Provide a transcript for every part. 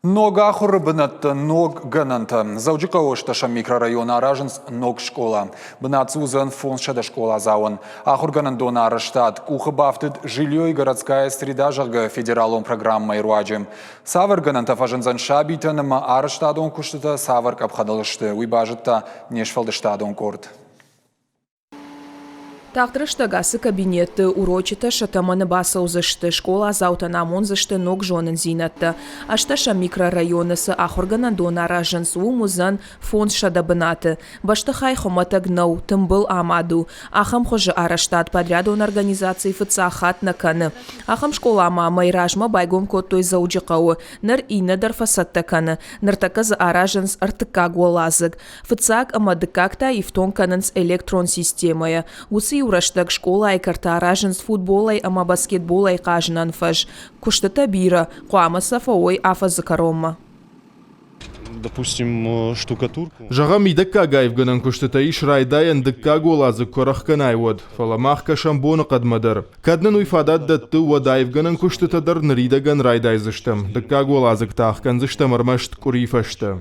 Ног ахуыры бынӕттӕ, ног гӕнӕнтӕ. Дзӕуджыхъӕуы ӕстӕсӕм микрорайоны аразынц ног скъола. Бынат дзы уыдзӕн 500 скъоладзауӕн. Ахуыргӕнӕндоны арӕзтад къухы бафтыд «Жилье и городская среда», зӕгъгӕ, федералон программӕйы руаджы. Цавӕр гӕнӕнтӕ фӕзындзӕн сабитӕн ӕмӕ арӕзтадон куыстытӕ цавӕр къӕпхӕныл сты, уый базыдта не сфӕлдыстадон къорд. Тагъд рӕстӕг ацы кабинетты урочытӕ сӕ тӕмӕны бацӕудзысты, скъоладзаутӕн амондзысты ног зонындзинӕдтӕ. Ӕстӕсӕм микрорайоны цы ахуыргӕнӕндон аразынц, уым уыдзӕн 500 бынаты. Бӕстыхай хуымӕтӕг нӕу, тымбыл амад у. Ахӕм хуызы арӕзтад подрядон организаци фыццаг хатт нӕ кӕны. Ахӕм скъола ма мӕй размӕ байгом кодтой Дзӕуджыхъӕуы. Ныр иннӕ дӕр фӕцӕттӕ кӕны. Ныртӕккӕ дзы аразынц ӕртыккаг уӕладзыг. Фыццаг ӕмӕ дыккаг та ифтонг кӕнынц электрон системӕйӕ. Уыцы-иу рӕстӕг скъолайы кӕрты аразынц футболӕй ӕмӕ баскетболӕй хъазынӕн фӕз. Куыстытӕ бирӕ, хъуамӕ сӕ фӕуой афӕдзы кӕронмӕ. Допустим, штукатурку. Зӕгъӕм, мидӕггаг аивгӕнӕн куыстытӕ ис райдайӕн дыккаг уӕладзыг куы ӕрӕхгӕнай, уӕд, фӕлӕ мах кӕсӕм боныхъӕдмӕ дӕр. Кӕд нын уый фадат дӕтты, уӕд аивгӕнӕн куыстытӕ дӕр ныридӕгӕн райдайдзыстӕм, дыккаг уӕладзыг та ӕхгӕндзыстӕм ӕрмӕст къуыри фӕстӕ.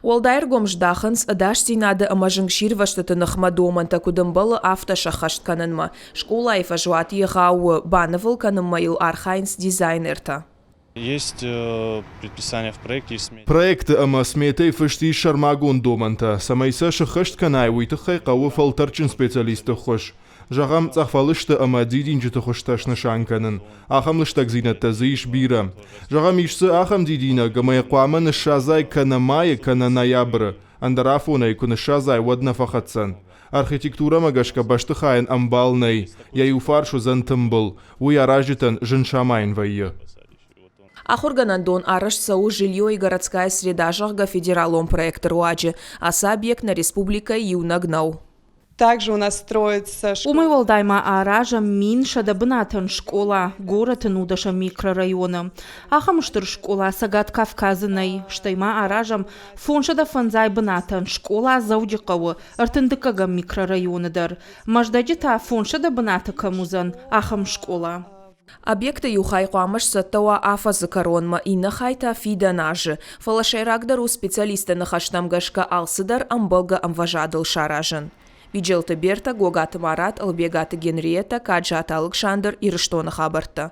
Уӕлдай ӕргом здахынц ӕдасдзинады ӕмӕ зынгсирвӕзтыты ныхмӕ домӕнтӕ куыд ӕмбӕлы, афтӕ сӕххӕст кӕнынмӕ. Скъолайы фӕзуат егъау у, банывыл кӕнынмӕ йыл архайынц дизайнертӕ. Есть предписание в проекте. Проекты ӕмӕ сметӕйы фыст ис сӕрмагонд домӕнтӕ. Цӕмӕй сӕ сыххӕст кӕнай, уый тыххӕй хъӕуы фӕлтӕрдджын специалистты ӕххуыс. Зӕгъӕм, цъӕхфӕлысты ӕмӕ дидинджыты хуызтӕ снысан кӕнын. Ахӕм лыстӕгдзинӕдтӕ дзы ис бирӕ. Зӕгъӕм, ис дзы ахӕм дидинӕг, ӕмӕ йӕ хъуамӕ ныссадзай кӕнӕ майы, кӕнӕ ноябры. Ӕндӕр афон ӕй куы ныссадзай, уӕд нӕ фӕхӕцдзӕн. Архитектурӕмӕ гӕсгӕ бӕстыхайӕн ӕмбал нӕй, йӕ иу фарс уыдзӕн тымбыл. Уый аразджытӕн зын самайын вӕййы. Ахуыргӕнӕндон арӕзт цӕуы «Жилье и городская среда», зӕгъгӕ, федералон проекты руаджы. Ацы объект нӕ республикӕйы иунӕг нӕу. Также у нас строится Уымӕй уӕлдай ма аразӕм 1100 бынатӕн скъола горӕты нудӕсӕм микрорайоны. Ахӕм стыр скъола Цӕгат Кавказы нӕй, стӕй ма аразӕм 505 бынатӕн скъола Дзӕуджыхъӕуы ӕртындыккӕгӕм микрорайоны дӕр. Мӕздӕджы та 500 бынаты кӕм уыдзӕн, ахӕм скъола. Объекты иу хай хъуамӕ сцӕттӕ уа афӕдзы кӕронмӕ, иннӕ хай та фидӕн азы. Фӕлӕ сӕйрагдӕр у специалистты ныхӕстӕм гӕсгӕ алцыдӕр ӕмбӕлгӕ ӕмвӕзадыл саразын. Биджелты Бертӕ, Гогаты Марат, Ӕлбегаты Генриетӕ, Каджаты Алыксандр, Ирыстоны хабӕрттӕ.